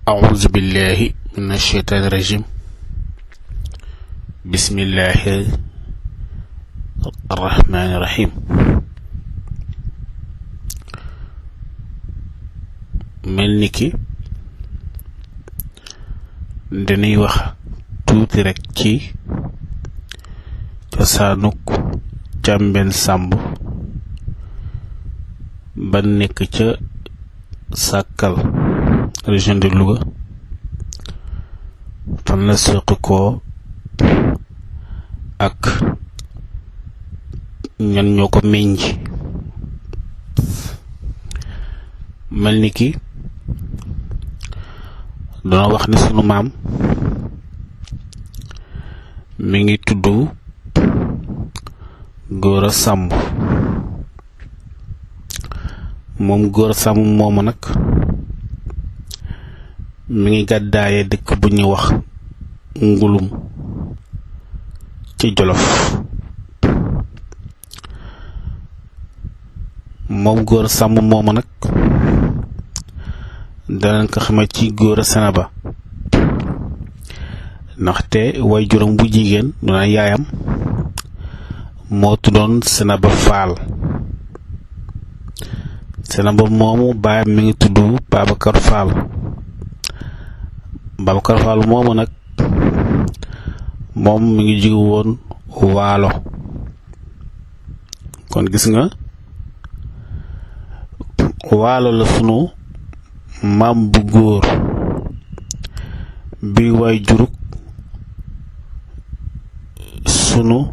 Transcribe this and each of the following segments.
أعوذ بالله من الشيطان الرجيم. بسم الله الرحمن الرحيم. mel ni ki dañuy wax tuuti rekk ci cosaanuk thiambene SAMB ba nekk ca Sakal région de Louga fan la soqi ko ak ñan ñoo ko meññ. mel ni ki doona wax ni sunu maam mi ngi tudd Mor Maty SAMB. moom Mor Maty SAMB moomu nag mi ngi gàddaaye dëkk bu ñuy wax Ngulum ci Jolof. moom Mor Maty SAMB moomu nag danañ ko xamee ci góor a Senaba ndaxte way juróom bu jigéen duna yaayam moo tuddoon Senaba Faal. Senaba moomu baayam mi ngi tudd Babacar Faal. Babacar Faal moomu nag moom mi ngi jóge woon Waalo. kon gis nga Waalo la sunu maam bu góor bi way jurug sunu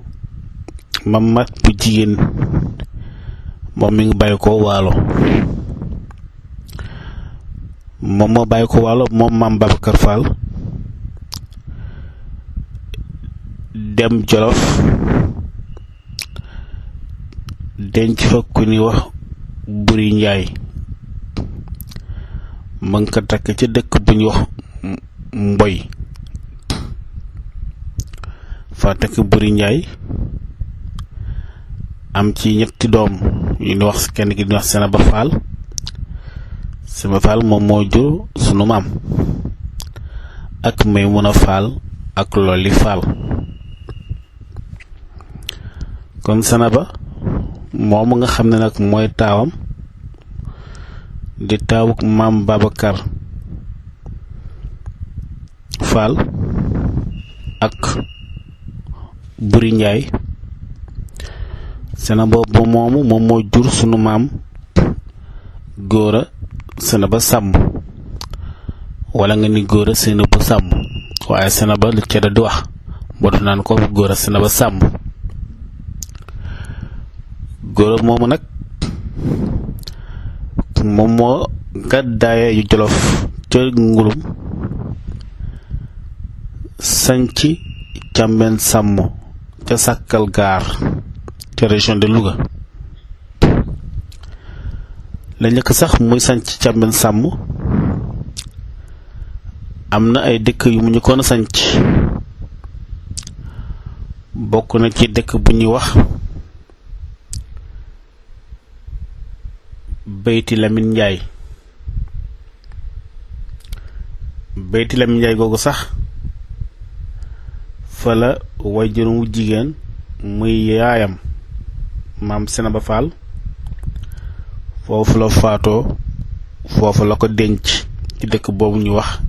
mamat bu jigéen moom mi ngi bàyyi ko Waalo. moom moo bàyyi ko Waalo moom maam Babacar Fall dem Jolof denc fa ku ñuy wax Buri Njaay. ma ngi ko takk ca dëkk bu ñuy wax Mboy fa takk Buri Njaay am ci ñetti doom yu ñu wax kenn ki di wax Senaba Faal. Senaba Faal moom moo jur sunu maam ak Maymuna Faal ak Loli Faal. kon Senaba moomu nga xam ne nag mooy taawam di taawuk maam Babacar Fall ak Buri Njaay. Senaba ba moomu moom moo jur sunu maam Góora Senaba SAMB wala nga ni Góora Senaba SAMB waaye Senaba lu ca di wax boo def naan ko Góora Senaba SAMB. Góora moomu nag moom moo gàddaaye yu Jolof ca Ngulum sanc thiambene SAMB ca Sakal gaar ca région de Louga. la njëkk sax muy sanc thiambene SAMB am na ay dëkk yu mu njëkkoon a sanc. bokk na ci dëkk bu ñuy wax Beyti Lamin Njaay. Beyti Lamin Njaay googu sax fa la waajur wu jigéen muy yaayam maam Senaba Faal foofu la faatoo foofu la ko denc ci dëkk boobu ñu wax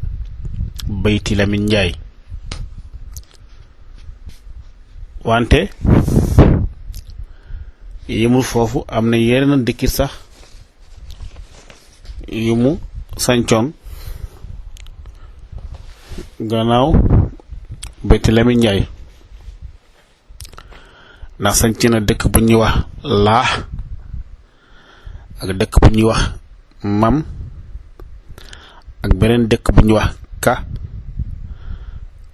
Beyti Lamin Njaay. wante yemul foofu am na yeneen dëkki sax yu mu sancoon gannaaw Beyti Lamin Njaay ndax sanc na dëkk bu ñuy wax Laax ak dëkk bu ñuy wax Mam ak beneen dëkk bu ñuy wax Ka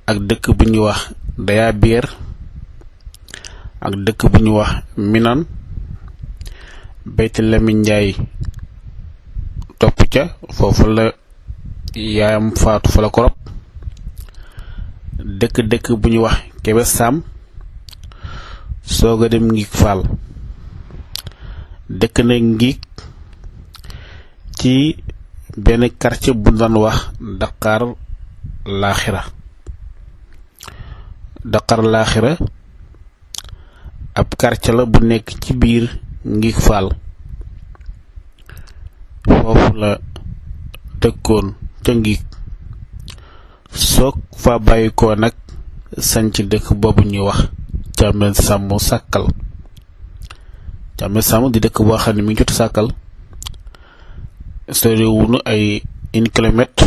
ak dëkk bu ñuy wax Daya Biir ak dëkk bu ñuy wax Minan. Beyti Lamin Njaay topp ca foofu la yaayam faatu fa la ko rob. dëkk bu ñuy wax Kebe Sam sooga dem Ngiig Faal. dëkk na Ngiig ci benn quartier bu daan wax Dakar Laaxira. Dakar Laaxira ab quartier la bu nekk ci biir Ngig Fall. foofu la dëkkoon ca Ngig. soog fa bàyyikoo nag sanc dëkk boobu ñuy wax thiambene SAMB sàkkal. thiambene SAMB di dëkk boo xam ne mi ngi jot sàkkal sori wunu ay 1 kilomètre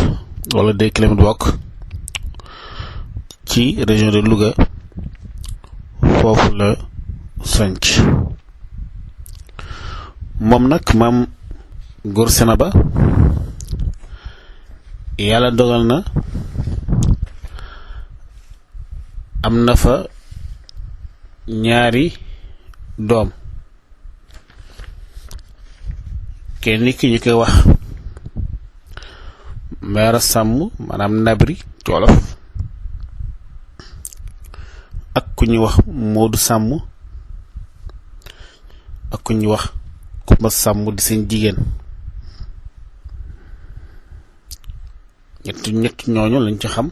wala 2 kilomètres bokk ci région de Louga. foofu la sanc moom nag maam góor sena ba yàlla dogal na am na fa ñaari doom. kenn ki ñu koy wax Mor SAMB maanaam nabri ci wolof ak ku ñuy wax Modou SAMB ak ku ñuy wax Kumba SAMB di seen jigéen. ñett ñooñu lañ ci xam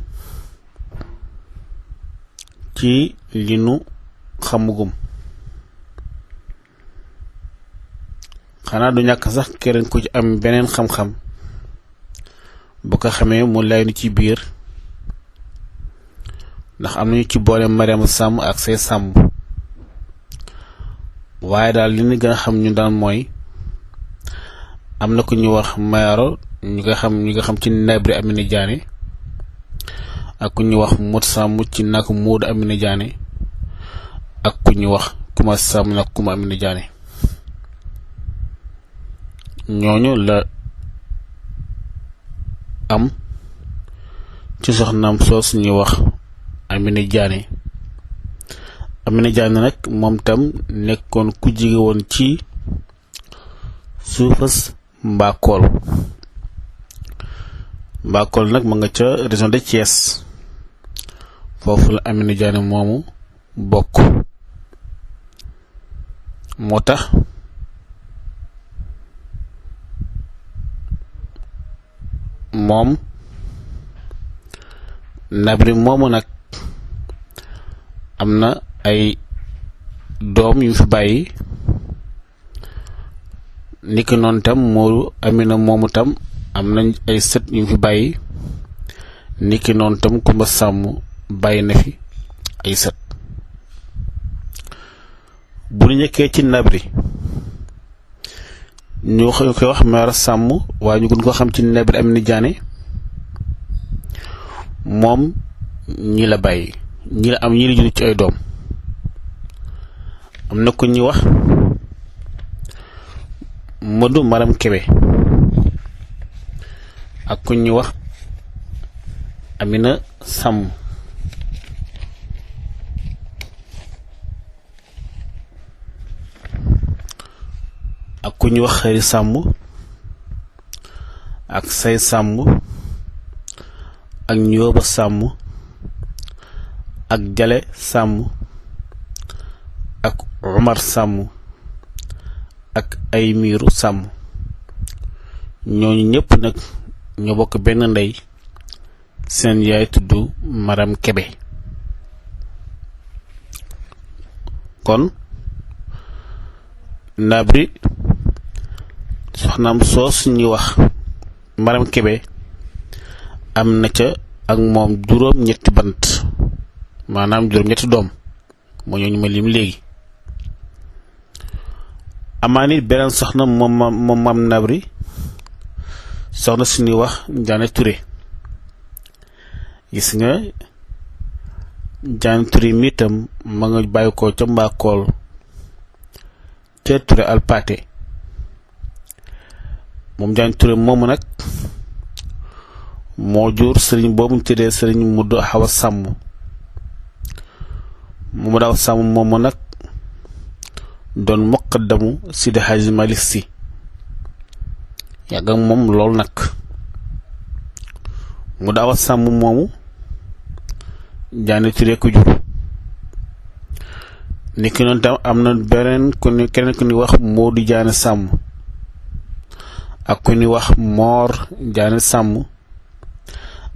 ci li nu xamugum. xanaa du ñàkk sax keneen ku ci am beneen xam-xam bu ko xamee mu lay nu ci biir, ndax am nañu ci boole Mariama SAMB ak say SAMB. waaye daal li ñu gën a xam ñu daan mooy am na ku ñu wax Mayoro ñu nga xam ci Nabri Amina Diané ak ku ñu wax Mor SAMB ci nak Moodu Amina Diané ak ku ñu wax Kuma SAMB nak Kuma Amina Diané. ñooñu la am ci soxnaam soos ñuy wax Amina Diané. Amina Diané nag moom tam nekkoon ku jige woon ci suufas Mbakol. Mbakol nag ma nga ca région de Thiès. foofu la Amina Diané moomu bokk. moo tax moom nabri moomu nag am na ay doom yu fi bàyyi. niki noonu tam Moodu Amina moomu tam am nañ ay sët yu fi bàyyi. niki noonu tam Kumba SAMB bàyyi na fi ay sët. bu ñu njëkkee ci nabri ñu koy wax Mor SAMB waaye ñu gën ko xam ci Nabri Amina Diané. moom ñi la bàyyi ñi la jur ci ay doom. am na ku ñuy wax Modou Maram Kébé ak ku ñuy wax Amina SAMB. ak ku ñuy wax Xëri SAMB ak Say SAMB ak Njóoba SAMB ak Jale SAMB ak Umar SAMB ak ay miiru SAMB. ñooñu ñëpp nag ñoo bokk benn ndey. seen yaay tudd Maram Kébé. kon Nabri soxnaam soos ñuy wax Maram Kébé am na ca ak moom juróom-ñetti bant, maanaam juróom-ñetti doom moo ñooñu ma lim léegi. amaa nit beneen soxna moom maam Nabri soxna suñuy wax Diané Touré. gis nga Diané Touré mi itam ma nga bàyyi ko ca Mbakol ca Touré Alpaate. moom Diané Touré moomu nag moo jur sëriñ boobu ñu tuddee sëriñ Mudu Awa SAMB. Mudu Awa SAMB moomu nag doon muqaddamu Sidi Hadji Malick Sy. yàgg ak moom lool nag. Mudu Awa SAMB moomu Diané Touré ko jur. niki noonu tam am na keneen ku ni wax Modou Diané SAMB ak ku ñuy wax Mor SAMB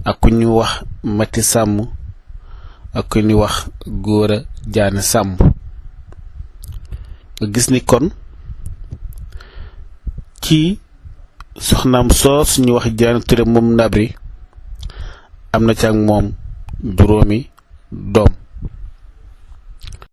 ak ku ñuy wax Maty SAMB ak ku ñuy wax SAMB nga gis ni kon ci soxnaam soos ñu wax Diané Touré moom Ndabri am na ci ak moom juróomi doom